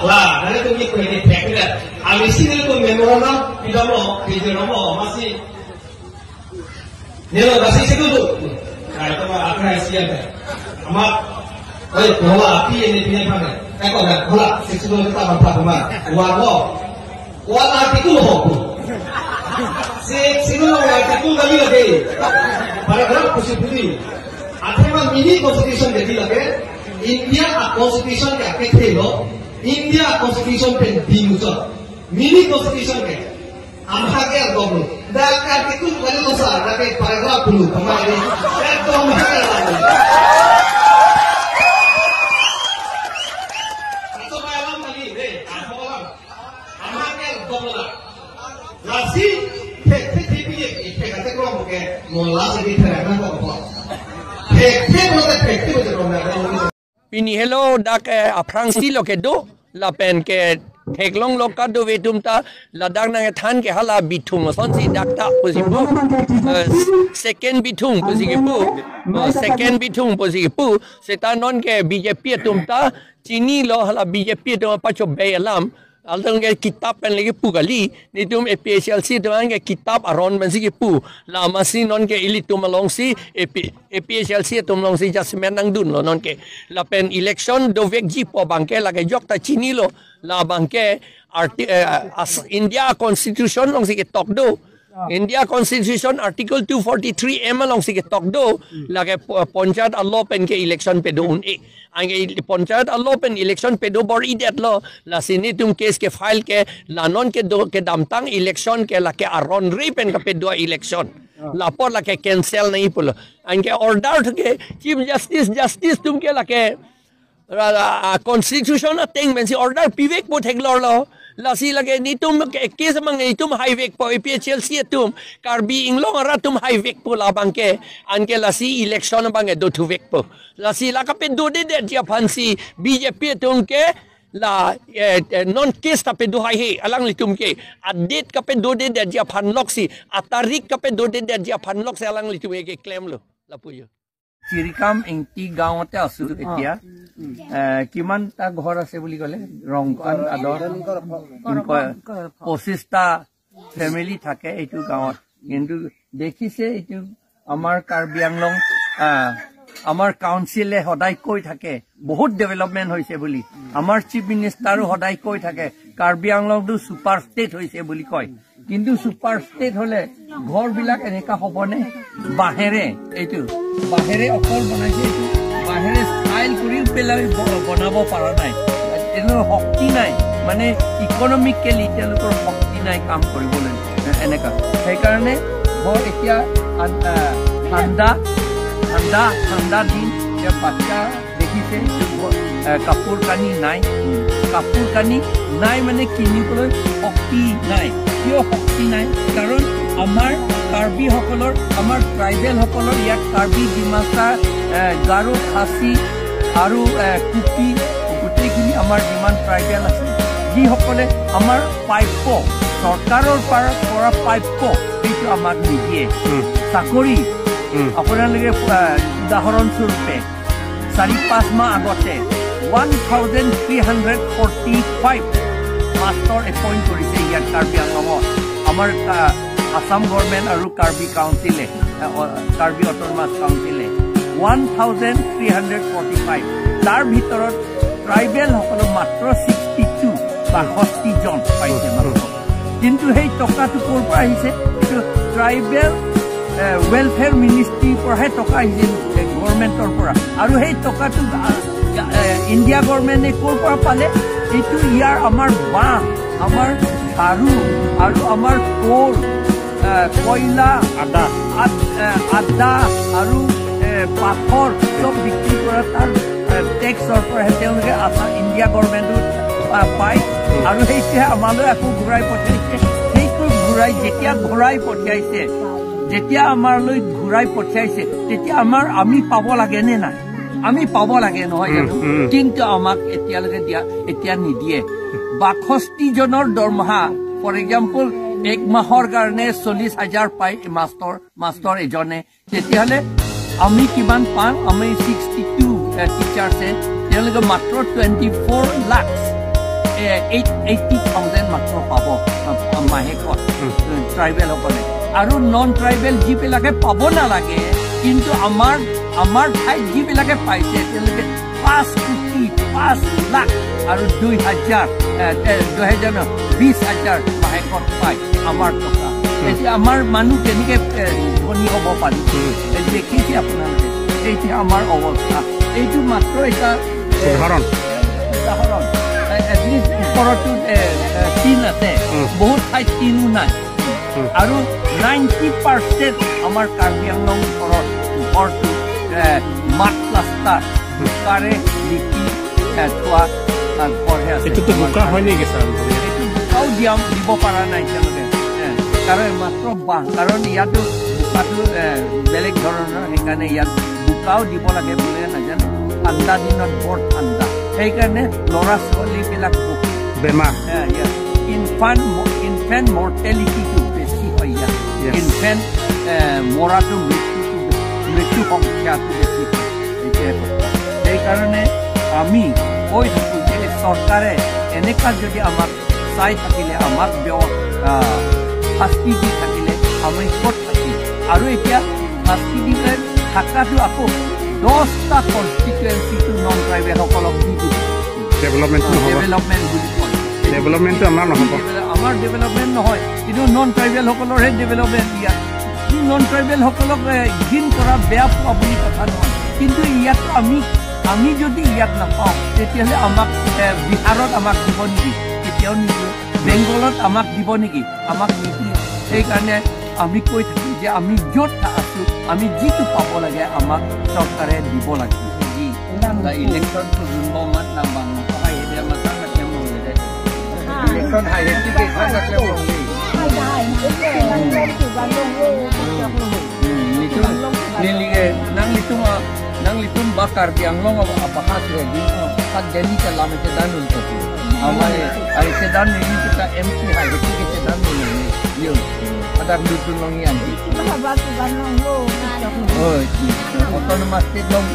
La, nanti tu ni kena pakai. Amisi ni tu memorandum tidak mau, tidak mau masih. Ni lo masih situ tu. Nah itu mah akhirnya siapa? Amat, oi, bawa api ini punya mana? Kau kan, bola, situ tu kita mampu rumah. Warno, warna artikel ho. Situ lo artikel kali lagi. Paragraf pusing putih. Akhirnya mini constitution jadi lagi. India constitution ke akhir lo. India constitution pen bingung mini constitution ke amhake gomu dak artikel kali lo sa dak paragraf dulu kemarin itu amhake atau malam lagi deh alam amhake gomu la lasi the the the the kata kalau ke mola segi terang kok apa the the bote the the bote romna Pini hello dak afrangsi lo ke do la pen ke theklong lo ka do vetum ta ladak nang than ke hala bithung son si dak ta pusi pu second bithung pusi ke pu second bithung pusi ke pu seta non ke BJP tum ta chini lo hala BJP to pa cho be alam altong ke kitab pen lagi pu kali ni tum APHLC to ang ke kitab aron ben si ke pu la masi non ke ili tum along si APHLC tum long si just men nang dun lo non ke la pen election do vek ji po bangke la ke jok ta chini lo la bangke India constitution long si ke tok do India Constitution Article 243 M along si ke tok do la ke panchayat allo pen ke election pe do un e ange panchayat allo pen election pe do bor idet lo la sini tum case ke file ke la non ke do ke damtang election ke la ke aron ri pen ka pe do election la por la ke cancel nahi pul ange order ke chief justice justice tum ke la ke constitution teng men si order pivek bo theklor lo lasi lage ni tum case mang ni tum highway po APHLC tum Karbi Anglong ara tum highway po la bangke anke lasi election bangke do thuvek po lasi la ka pe do de de ja phansi BJP tum ke la non case ta pe do hai he alang li tum ke adit ka pe do de de ja phan lok si atarik ka pe do de de ja phan lok si alang li tum ke claim lo la puyo চিৰিকাম Ingti গাঁৱতে আছো এতিয়া কিমানটা ঘৰ আছে বুলি ক'লে ৰংকান আদৰ 25টা family থাকে এইটো গাঁৱত কিন্তু দেখিছে এইটো আমাৰ কাৰ্বি আংলং আমাৰ কাউন্সিলে সদায় কৈ থাকে বহুত ডেভেলপমেণ্ট হৈছে বুলি আমাৰ চিফ মিনিষ্টাৰো সদায় কৈ থাকে কাৰ্বি আংলংটো ছুপাৰ ষ্টেট হৈছে বুলি কয় কিন্তু ছুপাৰ ষ্টেট হলে ঘৰবিলাক এনেকা হ'বনে বাঁহেৰে এইটো বাঁহেৰে অকল বনাইছে এইটো বাঁহেৰে ষ্টাইল কৰি পেলাই বনাব পৰা নাই তেওঁলোকৰ শক্তি নাই মানে ইকনমিকেলি তেওঁলোকৰ শক্তি নাই কাম কৰিবলৈ এনেকা সেইকাৰণে ঘৰ এতিয়া ঠাণ্ডা ঠাণ্ডা ঠাণ্ডা দিন এতিয়া বাচ্চা দেখিছে কাপোৰ কানি নাই কাপোৰ কানি নাই মানে কিনিবলৈ শক্তি নাই কিয় শক্তি নাই কাৰণ আমাৰ কাৰ্বিসকলৰ আমাৰ ট্ৰাইবেলসকলৰ ইয়াত কাৰ্বি ডিমাচা গাৰো খাচী আৰু কুকি গোটেইখিনি আমাৰ যিমান ট্ৰাইবেল আছে যিসকলে আমাৰ প্ৰাপ্য চৰকাৰৰ পৰা প্ৰাপ্য সেইটো আমাক নিদিয়ে চাকৰি আপোনালোকে উদাহৰণস্বৰূপে 4-5 মাহ আগতে 1345 মাষ্টৰ এপইণ্ট কৰিছে ইয়াত কাৰ্বি আংলঙত আমাৰ আছাম গভৰ্ণমেণ্ট আৰু কাৰ্বি কাউন্সিলে কাৰ্বি অট'নমাছ কাউন্সিলে 1345 তাৰ ভিতৰত ট্ৰাইবেলসকলক মাত্ৰ 62 62 জন পাইছে মাত্ৰ কিন্তু সেই টকাটো ক'ৰ পৰা আহিছে এইটো ট্ৰাইবেল ৱেলফেয়াৰ মিনিষ্ট্ৰীৰ পৰাহে টকা আহিছে গভৰ্ণমেণ্টৰ পৰা আৰু সেই টকাটো ইণ্ডিয়া গভৰ্ণমেণ্টে ক'ৰ পৰা পালে এইটো ইয়াৰ আমাৰ বাঁহ আমাৰ ঝাৰু আৰু আমাৰ কোৰ কয়লা আদা আদা আৰু পাথৰ চব বিক্ৰী কৰা তাৰ টেক্সৰ পৰাহে তেওঁলোকে ইণ্ডিয়া গভৰ্ণমেণ্টো পায় আৰু সেইটোহে আমালৈ আকৌ ঘূৰাই পঠিয়াইছে সেইটো ঘূৰাই যেতিয়া ঘূৰাই পঠিয়াইছে যেতিয়া আমালৈ ঘূৰাই পঠিয়াইছে তেতিয়া আমাৰ আমি পাব লাগে নে নাই আমি পাব লাগে নহয় জানো কিন্তু আমাক এতিয়ালৈকে দিয়া এতিয়া নিদিয়ে 62 জনৰ দৰমহা ফৰ এক্সাম্পল এক মাহৰ কাৰণে 40,000 পায় মাষ্টৰ এজনে তেতিয়াহ'লে আমি কিমান পাম আমি 62 টিচাৰ্ছে তেওঁলোকে মাত্ৰ 24 লাখ 80,000 মাত্ৰ পাব মাহেকত ট্ৰাইবেলসকলে। আৰু নন ট্ৰাইবেল যিবিলাকে পাব নালাগে, কিন্তু আমাৰ ঠাইত যিবিলাকে পাইছে তেওঁলোকে 5 কোটি 5 লাখ আৰু 2,000 20,000 মাহেকত পায় আমাৰ টকা। এতিয়া আমাৰ মানুহ কেনেকৈ ধনী হ'ব পাৰিব দেখিছে আপোনালোকে। এতিয়া আমাৰ অৱস্থা এইটো মাত্ৰ এটা উদাহৰণ। এটলিষ্ট ওপৰতো টিন আছে, বহুত ঠাইত টিনো নাই। আৰু 90% আমাৰ কাৰ্বি আংলং ঘৰত ঘৰটো মাত প্লাষ্টাৰ বোকাৰে লিপি থোৱা ঘৰহে আছে। এইটো বোকা হয় নেকি ছাৰ? এইটো বোকাও দিব পৰা নাই তেওঁলোকে, কাৰণ মাত্ৰ বাঁহ, কাৰণ ইয়াতো বোকাটো বেলেগ ধৰণৰ, সেইকাৰণে ইয়াত বোকাও দিব লাগে বোলে নাজানো। ঠাণ্ডা দিনত বৰ ঠাণ্ডা, সেইকাৰণে ল'ৰা ছোৱালীবিলাক বহুত বেমাৰ, ইনফেণ্ট মৰ্টেলিটিটো বেছি হয় ইয়াত। ইনফেণ্ট মৰাটো মৃত্যু সংখ্যাটো বেছি হয়, এইটোৱে কথা। সেইকাৰণে আমি কৈ থাকোঁ যে চৰকাৰে এনেকুৱা যদি আমাক চাই থাকিলে, আমাক শাস্তি দি থাকিলে আমি ক'ত থাকিম? আৰু এতিয়া শাস্তি দিলে থকাটো আকৌ 10টা কনষ্টিটুৱেঞ্চিটো নন ট্ৰাইবেলসকলক দি দিব, ডেভেলপমেণ্ট বুলি কয়। ডেভেলপমেণ্টটো আমাৰ নহ'ব, আমাৰ ডেভেলপমেণ্ট নহয়, কিন্তু নন ট্ৰাইবেলসকলৰহে ডেভেলপমেণ্ট। ইয়াত নন ট্ৰাইবেলসকলক ঘিণ কৰা, বেয়া পোৱা বুলি কথা নহয়, কিন্তু ইয়াত আমি যদি ইয়াত নাপাওঁ তেতিয়াহ'লে আমাক বিহাৰত আমাক দিব নেকি? কেতিয়াও নিদিয়ে। বেংগলত আমাক দিব নেকি? আমাক নিদিয়ে। সেইকাৰণে আমি কৈ থাকোঁ যে আমি য'ত আছোঁ, আমি যিটো পাব লাগে আমাক চৰকাৰে দিব লাগে। ইলেকশ্যনটো nang litum ba Karbi Anglong bahas ready kat Delhi ka lame ke danun ko amai ai ke dan ni kita MP hai ke ke dan ni yo ada lutu long yan oh autonomous state long